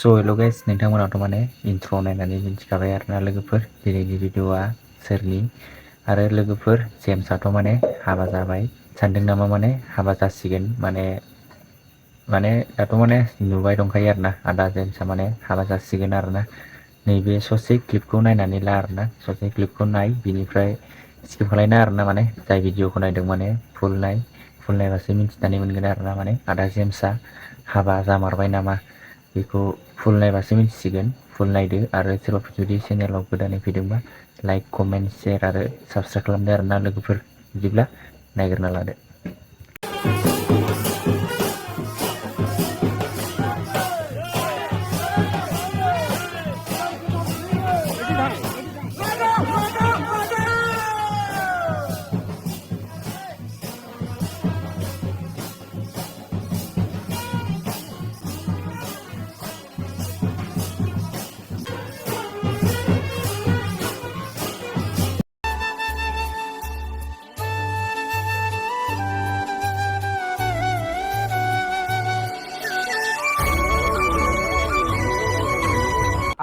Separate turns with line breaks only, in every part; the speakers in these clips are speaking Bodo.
हेल' गाइस नोंथांमोनाथ' माने इन्ट्र नायनानै मिथिखाबाय आरोना लोगोफोर दिनैनि भिडिअ'आ सोरनि आरो लोगोफोर जेम्सआथ' माने हाबा जाबाय सानदों नामा माने हाबा जासिगोन माने दाथ' माने नुबाय दंखायो आरोना आदा जेम्सआ माने हाबा जासिगोन आरोना नैबे ससे क्लिपखौ नायनानै ला आरोना ससे क्लिपखौ नाय बिनिफ्राय स्किप खालायना आरोना माने जाय भिडिअ'खौ नायदों माने फुल नायबासो मिथिनानै मोनगोन आरोना माने आदा जेम्सआ हाबा जामारबाय नामा बेखौ फुल नायबासो मिथिसिगोन फुल नायदो आरो सोरबाफोर जुदि चेनेलाव गोदानै फैदोंबा लाइक कमेन्ट शेयार आरो साबस्क्राइब खालामदो आरोना लोगोफोर बिदिब्ला नायग्रोना लादो।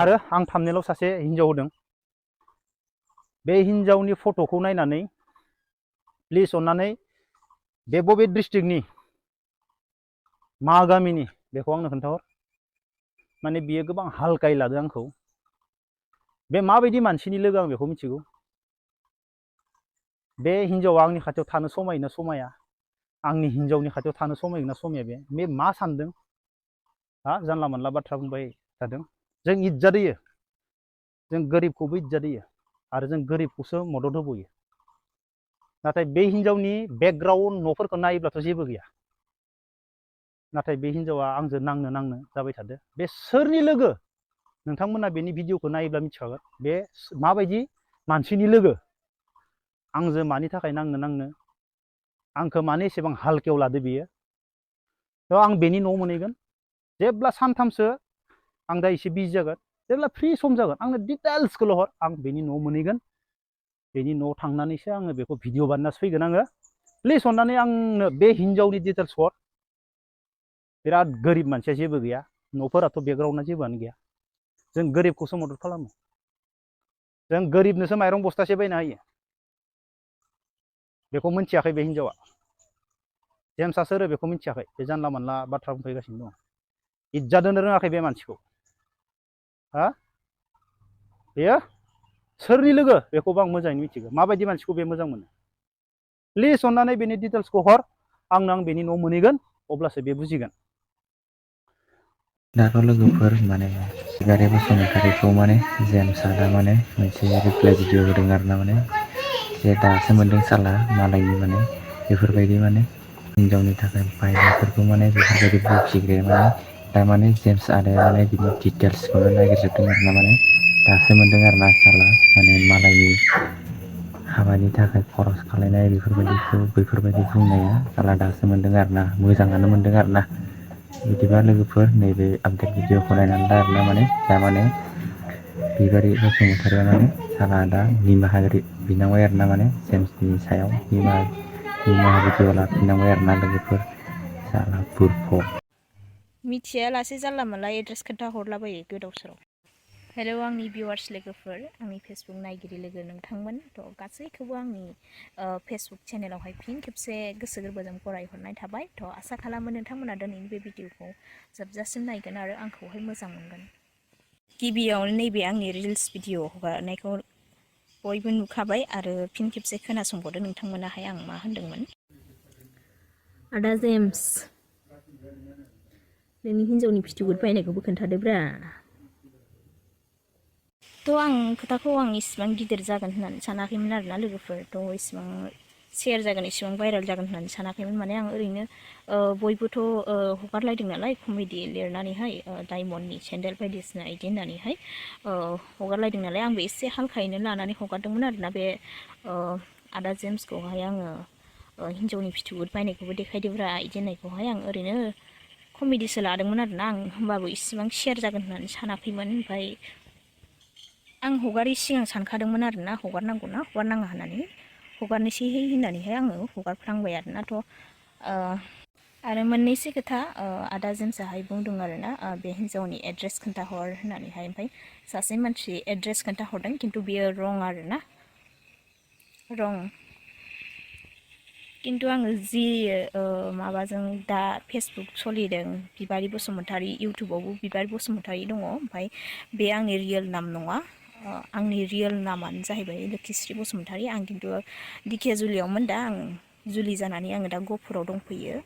आरो आं थामनेलाव सासे हिन्जाव होदों बे हिन्जावनि फट'खौ नायनानै प्लिज अन्नानै बे बबे डिस्ट्रिक्टनि मा गामिनि बेखौ आंनो खोन्थाहर माने बियो गोबां हालकायै लादों आंखौ बे माबायदि मानसिनि लोगो आं बेखौ मिथिगौ बे हिन्जावा आंनि खाथियाव थानो समायोना समाया आंनि हिन्जावनि खाथियाव थानो समायगोना समाया बे मा सानदों जानला मोनला बाथ्रा बुंबाय थादों जों इज्जत होयो जों गोरिबखौबो इज्जत होयो आरो जों गोरिबखौसो मदद होबोयो नाथाय बे हिन्जावनि बेकग्राउन्ड न'फोरखौ नायोब्लाथ' जेबो गैया नाथाय बे हिन्जावा आंजों नांनो जाबाय थादो बे सोरनि लोगो नोंथांमोना बेनि भिडिअखौ नायोब्ला मिथिखागोन बे माबायदि मानसिनि लोगो आंजों मानि थाखाय नांनो आंखौ मानो एसेबां हालकेयाव लादो बेयो थ' आं बेनि न' मोनहैगोन जेब्ला सानथामसो आं दा एसे बिजि जागोन जेब्ला फ्रि सम जागोन आंनो डिटेल्सखौल' हर आं बेनि न'आव मोनहैगोन बेनि न'आव थांनानैसो आङो बेखौ भिडिअ बानायनासो फैगोन आङो प्लिज अन्नानै आंनो बे हिन्जावनि डिटेल्स हर बिराद गोरिब मानसिया जेबो गैया न'फोराथ' बेकग्राउन्डआ जेबोआनो गैया जों गोरिबखौसो मदद खालामो जों गोरिबनोसो माइरं बस्थासे बायना होयो बेखौ मिथियाखै बे हिन्जावा जेम्सआ सोरो बेखौ मिथियाखै बे जानला मानला बाथ्रा बुंफैगासिनो दङ इज्जत होनो रोङाखै बे मानसिखौ बेयो सोरनि लोगो बेखौबो आं मोजाङै मिथिगौ माबायदि मानसिखौ बे मोजां मोनो प्लिज अन्नानै बेनि डिटेल्सखौ हर आं बेनि न' मोनहैगोन अब्लासो बे बुजिगोन।
दाथ' लोगोफोर माने सिगारे बसुमतारीखौ माने जेम्सआ दा माने मोनसे रिप्लाइ भिडिअ होदों आरोना माने जे दासो मोनदों साला मालायनि माने बेफोरबायदि माने हिन्जावनि थाखाय बायनायफोरखौ माने बेफोरबायदि बखिग्राया माने तारमाने जेम्स आदाया माने बिनि डिटेल्सखौनो नागिरजोबदों आरोना माने दासो मोनदों आरोना साला माने मालायनि हाबानि थाखाय खरस खालायनाय बेफोरबायदि बुंनाया साला दासो मोनदों आरोना मोजाङानो मोनदों आरोना बिदिबा लोगोफोर नैबे आपडेट भिडिअखौ नायनानै ला आरोना माने दा माने बिबारि बसुमतारीया माने साला दा निमाहा बिनांबाय आरोना माने जेम्सनि सायाव निमाहा भिडिअ लाफिननांबाय आरोना लोगोफोर साला बुरफब
मिथिया लासे जानला मोनला एड्रेस खोन्था हरलाबायो गोदाव सोराव हेलौ आंनि भिउवार्स लोगोफोर आंनि फेसबुक नायगिरि लोगो नोंथांमोन थ' गासैखौबो आंनि फेसबुक चेनेलावहाय फिन खेबसे गोसो गोरबोजों बरायहरनाय थाबाय थ' आसा खालामो नोंथांमोना दिनैनि बे भिडिअखौ जोबजासिम नायगोन आरो आंखौहाय मोजां मोनगोन गिबियावनो नैबे आंनि रिल्स भिडिअ हगारनायखौ बयबो नुखाबाय आरो फिन खेबसे खोनासंबावदो नोंथांमोनाहाय आं मा होनदोंमोन आदा जेम्स नोंनि हिन्जावनि फिथिगुद बायनायखौबो खोन्थादोब्रा थ' आं खोथाखौ आं इसिबां गिदिर जागोन होननानै सानाखैमोन आरोना लोगोफोर थ' इसिबां शेयार जागोन इसिबां भाइरेल जागोन होननानै सानाखैमोन माने आं ओरैनो बयबोथ' हगारलायदों नालाय कमेडि लिरनानैहाय डायमन्डनि सेन्देल बायदिसिना इदि होननानैहाय हगारलायदों नालाय आंबो एसे हालखायैनो लानानै हगारदोंमोन आरोना बे आदा जेम्सखौहाय आङो हिन्जावनि फिथिगुद बायनायखौबो देखायदोब्रा इदि होननायखौहाय आं ओरैनो कमेडिसो लादोंमोन आरोना आं होमबाबो इसिबां शेयार जागोन होननानै सानाखैमोन ओमफ्राय आं हगारै सिगां सानखादोंमोन आरोना हगारनांगौना हगारनाङा होननानै हगारनोसैहाय होननानैहाय आङो हगारफ्लांबाय आरोना थ' आरो मोननैसो खोथा आदा जेमसाहाय बुंदों आरोना बे हिन्जावनि एड्रेस खोन्थाहर होननानैहाय ओमफ्राय सासे मानसि एड्रेस खोन्थाहरदों खिन्थु बियो रं आरोना रं खिन्थु आङो जि माबाजों दा फेसबुक सोलिदों बिबारि बसुमतारी इउटुबावबो बिबारि बसुमतारी दङ ओमफ्राय बे आंनि रियेल नाम नङा आंनि रियेल नामानो जाहैबाय लोखिस्रि बसुमतारी आं खिन्थु दिखियाजुलियावमोन दा आं जुलि जानानै आङो दा गहपुराव दंफैयो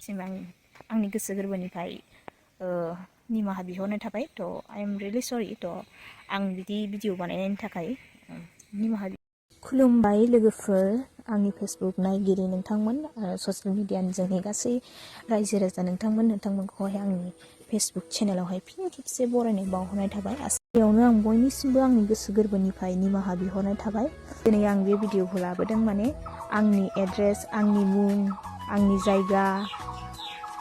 सिम आंनि गोसो गोरबोनिफ्राय निमाहा बिहरनाय थाबाय थ' आइ एम रियेलि सरि थ' आं बिदि भिडिअ बानायनायनि थाखाय निमाहा खुलुमबाय लोगोफोर आंनि फेसबुक नायगिरि नोंथांमोन ससियेल मिडियानि जोंनि गासै रायजो राजा नोंथांमोनखौहाय आंनि फेसबुक चेनेलावहाय फिन खेबसे बरायनाय बावहरनाय थाबाय बेयावनो आं बयनिसिमबो आंनि गोसो गोरबोनिफ्राय निमाहा बिहरनाय थाबाय दिनै आं बे भिडिअखौ लाबोदों माने आंनि एड्रेस आंनि मुं आंनि जायगा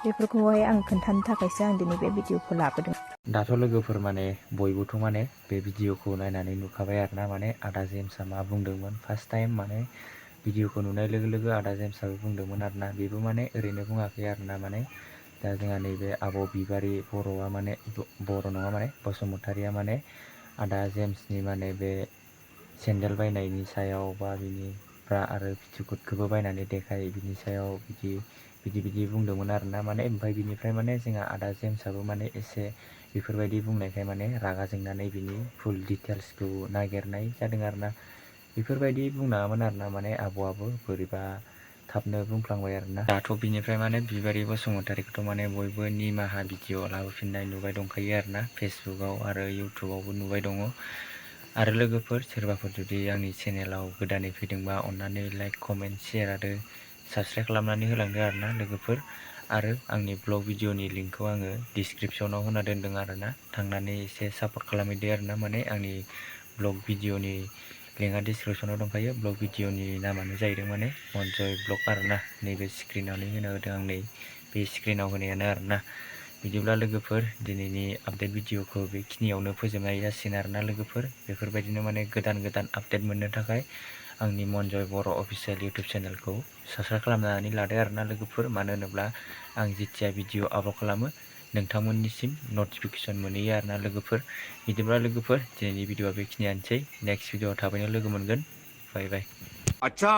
बेफोरखौहाय आं खोन्थानो थाखायसो आं दिनै बे भिडिअखौ लाबोदों।
दाथ' लोगोफोर माने बयबोथ' माने बे भिडिअखौ नायनानै नुखाबाय आरोना माने आदा जेम्सआ मा बुंदोंमोन फार्स्ट टाइम माने भिडिअखौ नुनाय लोगो लोगो आदा जेम्सआबो बुंदोंमोन आरोना बेबो माने ओरैनो बुङाखै आरोना माने दा जोंहा नैबे आब' बिबारि बर'आ माने बर' नङा माने बसुमतारिया माने आदा जेम्सनि माने बे सेन्देल बायनायनि सायाव बा बिनिफ्रा आरो फिथिकुटखौबो बायनानै देखाय बिनि सायाव बिदि बुंदोंमोन आरोना माने ओमफ्राय बिनिफ्राय माने जोंहा आदा जेम्सआबो माने एसे बेफोरबायदि बुंनायखाय माने रागा जोंनानै बिनि फुल डिटेल्सखौ नागिरनाय जादों आरोना बेफोरबायदि बुंनाङामोन आरोना माने आब'आबो बोरैबा थाबनो बुंफ्लांबाय आरोना दाथ' बिनिफ्राय माने बिबारि बसुमतारिखौथ' माने बयबो निमाहा भिडिअ लाबोफिननाय नुबाय दंखायो आरोना फेसबुकआव आरो इउटुबावबो नुबाय दङ आरो लोगोफोर सोरबाफोर जुदि आंनि चेनेलाव गोदानै फैदोंबा अन्नानै लाइक कमेन्ट शेयार आरो साबस्क्राइब खालामनानै होलांदो आरोना लोगोफोर आरो आंनि ब्लग भिडिअनि लिंकखौ आङो डिसक्रिपसनाव होना दोन्दों आरोना थांनानै एसे सापर्ट खालामहैदो आरोना माने आंनि ब्लग भिडिअनि लिंकआ डिसक्रिपसनाव दंखायो ब्लग भिडिअनि नामानो जाहैदों माने मनजय ब्लग आरोना नैबे स्क्रिनावनो होना होदों आं नै बे स्क्रिनाव होनायानो आरोना बिदिब्ला लोगोफोर दिनैनि आपडेट भिडिअखौ बेखिनियावनो फोजोबनाय जासिगोन आरोना लोगोफोर बेफोरबायदिनो माने गोदान आपडेट मोननो थाखाय आंनि मनजय बर' अफिसियेल इउटुब चेनेलखौ साबस्क्राइब खालामनानै लादो आरोना लोगोफोर मानो होनोब्ला आं जिथिया भिडिअ आपल'ड खालामो नोंथांमोननिसिम नटिफिकेसन मोनहैयो आरोना लोगोफोर बिदिब्ला लोगोफोर दिनैनि भिडिअआ बेखिनियानोसै नेक्स्ट भिडिअआव थाबैनो लोगो मोनगोन बाय बाय। अच्छा